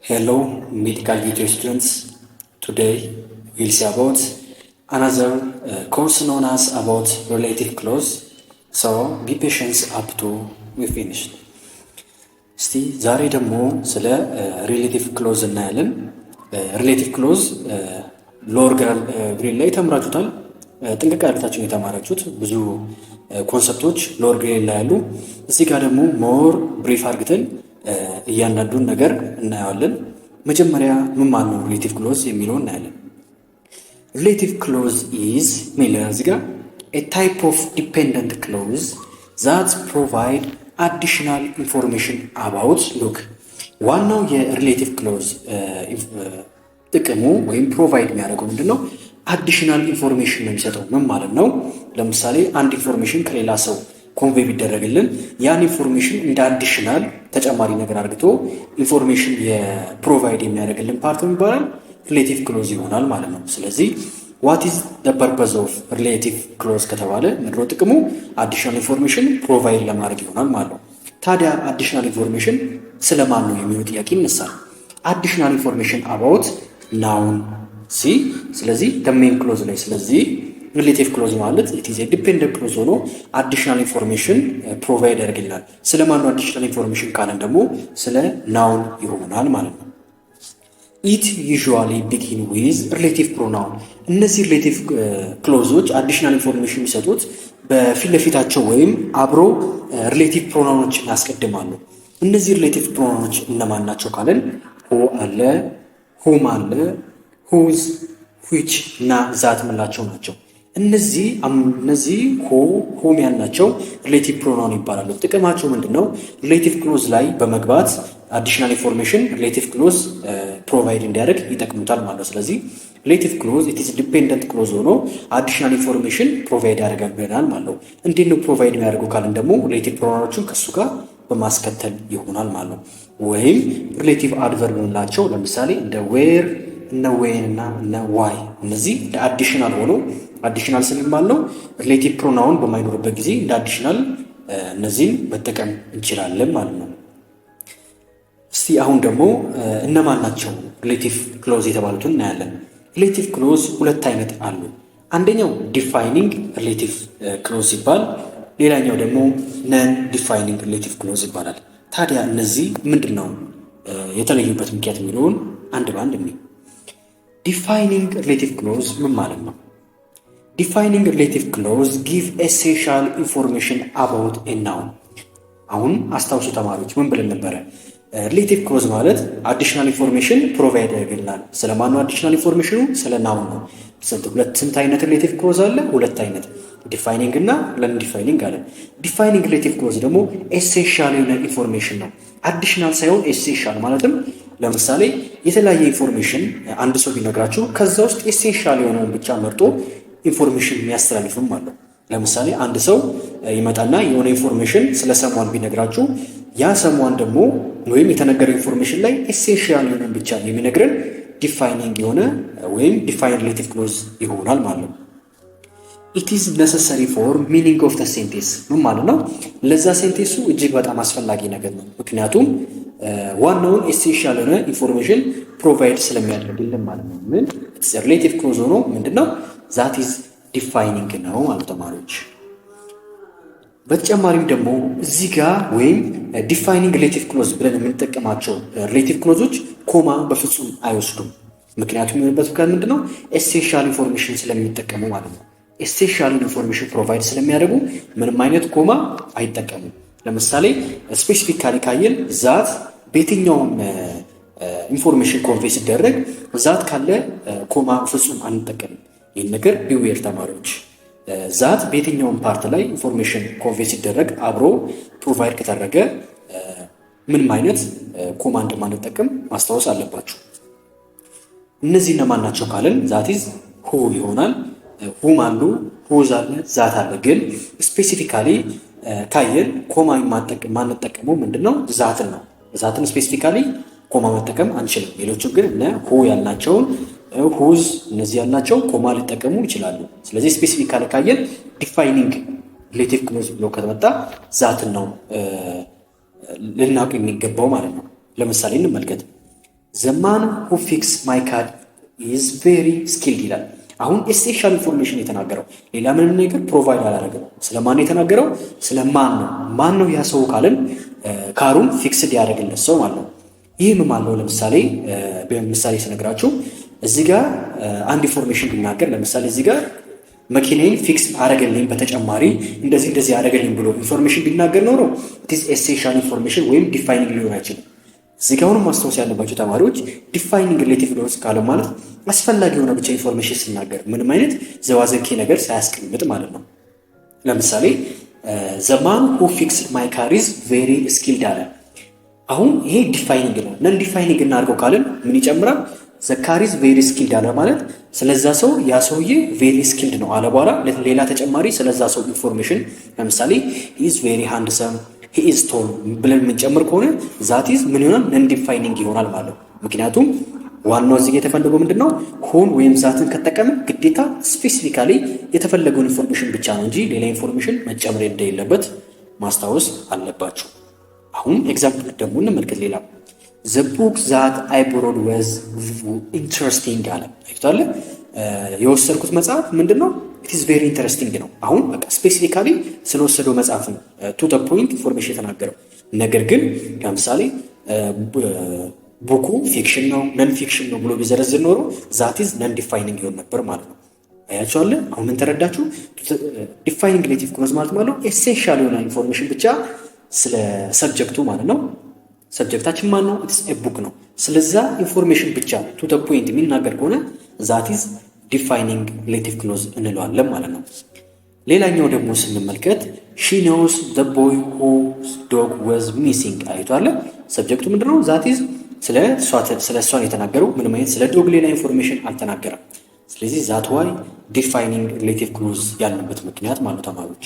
Hello, medical video students. Today we'll see about another course known as about relative clause. So be patient up to we finish. እስቲ ዛሬ ደግሞ ስለ relative clause እናያለን። Relative clause lower grade ላይ ተምራችሁታል። ጥንቅቅ አድርጋችሁ የተማራችሁት ብዙ concept ኦች lower grade ላይ ያሉ። እዚህ ጋር ደግሞ more brief አርግተን እያንዳንዱን ነገር እናየዋለን። መጀመሪያ ምን ማለት ነው relative clause የሚለውን እናያለን። Relative clause is ምን ይላል እዚህ ጋር? A type of dependent clause that provide additional information about። Look፣ ዋናው የ relative clause ጥቅሙ ወይም provide የሚያደርገው ምንድን ነው? Additional information ነው የሚሰጠው። ምን ማለት ነው? ለምሳሌ አንድ information ከሌላ ሰው convey ቢደረግልን ያን information እንደ additional ተጨማሪ ነገር አድርግቶ information የ provide የሚያደርግልን part ይባላል relative clause ይሆናል ማለት ነው። ስለዚህ what is the purpose of relative clause ከተባለ ምንድነው ጥቅሙ? Additional information provide ለማድረግ ይሆናል ማለት ነው። ታዲያ additional information ስለማን ነው የሚለው ጥያቄ ይነሳል። Additional information about noun see። ስለዚህ main clause ላይ፣ ስለዚህ relative clause ማለት it is dependent clause ሆኖ additional information provide ያደርግልናል። ስለ ማን ነው additional information ካለን ደግሞ ስለ noun ይሆናል ማለት ነው። It usually begin with relative pronoun። እነዚህ relative clause ኦች additional information የሚሰጡት በፊት ለፊታቸው ወይም አብሮ relative pronoun ኦችን ያስቀድማሉ። እነዚህ relative pronoun ኦች እነማን ናቸው ካለን who አለ፣ whom አለ፣ whose፣ which እና that የምንላቸው ናቸው። እነዚህ who፣ whom ያልናቸው relative pronoun ይባላሉ። ጥቅማቸው ምንድን ነው? Relative clause ላይ በመግባት additional information relative clause provide እንዲያደርግ ይጠቅሙታል ማለት ነው። ስለዚህ relative clause it's dependent clause ሆኖ additional information provide ያደርጋል ብለናል ማለት ነው። እንዴት ነው provide የሚያደርገው ካልን ደግሞ relative pronoun ኦችን ከእሱ ጋር በማስከተል ይሆናል ማለት ነው። ወይም relative adverb የምንላቸው ለምሳሌ እንደ where፣ እነ when እና እነ why፣ እነዚህ እንደ additional ሆኖ፣ additional ስንል ማለት ነው relative pronoun በማይኖርበት ጊዜ እንደ additional እነዚህን መጠቀም እንችላለን ማለት ነው። እስቲ አሁን ደግሞ እነማን ናቸው relative clause የተባሉትን እናያለን። Relative clause ሁለት አይነት አሉ። አንደኛው defining relative clause ሲባል፣ ሌላኛው ደግሞ non defining relative clause ይባላል። ታዲያ እነዚህ ምንድን ነው የተለዩበት ምክንያት የሚለውን አንድ በአንድ እንይ። Defining relative clause ምን ማለት ነው? Defining relative clause give essential information about a noun። አሁን አስታውሱ ተማሪዎች፣ ምን ብለን ነበረ? Relative clause ማለት additional information provide ያደርግልናል። ስለ ማን ነው additional information ኑ? ስለ noun ነው። ሁለት ስንት አይነት relative clause አለ? ሁለት አይነት፣ defining እና non defining አለ። Defining relative clause ደግሞ essential የሆነ information ነው። Additional ሳይሆን essential፣ ማለትም ለምሳሌ የተለያየ information አንድ ሰው ቢነግራችሁ ከዛ ውስጥ essential የሆነውን ብቻ መርጦ information የሚያስተላልፍም አለው። ለምሳሌ አንድ ሰው ይመጣና የሆነ information ስለ someone ቢነግራችሁ ያ someone ደግሞ ወይም የተነገረው information ላይ essential የሆነን ብቻ የሚነግረን defining የሆነ ወይም define relative clause ይሆናል ማለት ነው። It is necessary for meaning of the sentence ምን ማለት ነው? ለዛ sentence ኡ እጅግ በጣም አስፈላጊ ነገር ነው። ምክንያቱም ዋናውን essential የሆነ information provide ስለሚያደርግልን ማለት ነው። ምን relative clause ሆኖ ምንድነው? That is defining ነው ማለት ተማሪዎች። በተጨማሪም ደግሞ እዚህ ጋር ወይም defining relative clause ብለን የምንጠቀማቸው relative clause ኦች comma በፍጹም አይወስዱም። ምክንያቱም የሆነበት ምክንያት ምንድነው? Essential information ስለሚጠቀሙ ማለት ነው። Essential information provide ስለሚያደርጉ ምንም አይነት comma አይጠቀሙም። ለምሳሌ specifically ካየን that በየትኛውም information convey ሲደረግ that ካለ comma ፍጹም አንጠቀምም። ይህን ነገር beware ተማሪዎች። That በየትኛውም part ላይ information convey ሲደረግ አብሮ provide ከተደረገ ምንም አይነት comma እንደማንጠቀም ማስታወስ አለባችሁ። እነዚህ እነማን ናቸው ካልን that is who ይሆናል። Whom አሉ፣ whose አለ፣ that አለ። ግን specifically ካየን comma የማንጠቀመው ምንድነው? That ን ነው። That ን specifically comma መጠቀም አንችልም። ሌሎቹ ግን እነ who ያልናቸውን፣ whose እነዚህ ያልናቸው comma ሊጠቀሙ ይችላሉ። ስለዚህ specifically ካየን defining relative clause ብሎ ከተመጣ that ን ነው ልናውቅ የሚገባው ማለት ነው። ለምሳሌ እንመልከት። The man who fix my car is very skilled ይላል። አሁን essential information የተናገረው ሌላ ምንም ነገር provide አላደረገም። ስለ ማን የተናገረው? ስለ man ነው። ማን ነው ያ ሰው ካልን car ኡን fixed ያደረግለት ሰው ማለት ነው። ይህም ማለት ነው። ለምሳሌ በምሳሌ ስነግራችሁ እዚህ ጋር አንድ information ቢናገር፣ ለምሳሌ እዚህ ጋር መኪናዬን fix አረገልኝ፣ በተጨማሪ እንደዚህ እንደዚህ አረገልኝ ብሎ information ቢናገር ኖሮ it's essential information ወይም defining ሊሆን አይችልም። እዚህ ጋር አሁንም ማስታወስ ያለባቸው ተማሪዎች፣ defining relative clause ካለ ማለት አስፈላጊ የሆነ ብቻ information ሲናገር፣ ምንም አይነት ዘዋዘንኬ ነገር ሳያስቀምጥ ማለት ነው። ለምሳሌ "The man who fixed my car is very skilled" አለ። አሁን ይሄ defining ነው። Non defining እናድርገው ካልን ምን ይጨምራል? "The car is very skilled" አለ ማለት ስለዛ ሰው ያ ሰውዬ very skilled ነው አለ። በኋላ ሌላ ተጨማሪ ስለዛ ሰው information ለምሳሌ "He is very handsome", "He is tall" ብለን የምንጨምር ከሆነ that is ምን ይሆናል? Non defining ይሆናል ማለት ነው። ምክንያቱም ዋናው እዚህ የተፈለገው ምንድን ነው? Who ን ወይም that ን ከተጠቀምን ግዴታ specifically የተፈለገውን information ብቻ ነው እንጂ ሌላ information መጨመር እንደሌለበት ማስታወስ አለባችሁ። አሁን example ደግሞ እንመልከት። ሌላ "The book that I borrowed was interesting" አለ። አይቷለ የወሰድኩት መጽሐፍ ምንድን ነው? It's very interesting ነው። አሁን በቃ specifically ስለወሰደው መጽሐፍ ነው to the point information የተናገረው። ነገር ግን ለምሳሌ book ኡ fiction ነው፣ non fiction ነው ብሎ ቢዘረዝር ኖሮ that is non defining ይሆን ነበር ማለት ነው። አያቸዋለ። አሁን ምን ተረዳችሁ? Defining relative clause ማለት ነው essential የሆነ information ብቻ ስለ subject ኡ ማለት ነው። Subject ኣችን ማን ነው? It's a book ነው። ስለዛ information ብቻ to the point የሚናገር ከሆነ that is defining relative clause እንለዋለን ማለት ነው። ሌላኛው ደግሞ ስንመልከት "She knows the boy whose dog was missing" አይቷለ። Subject ኡ ምንድነው? That is ስለ እሷን የተናገረው፣ ምንም አይነት ስለ dog ሌላ information አልተናገረም። ስለዚህ that why defining relative clause ያልንበት ምክንያት ማለት ተማሪዎች።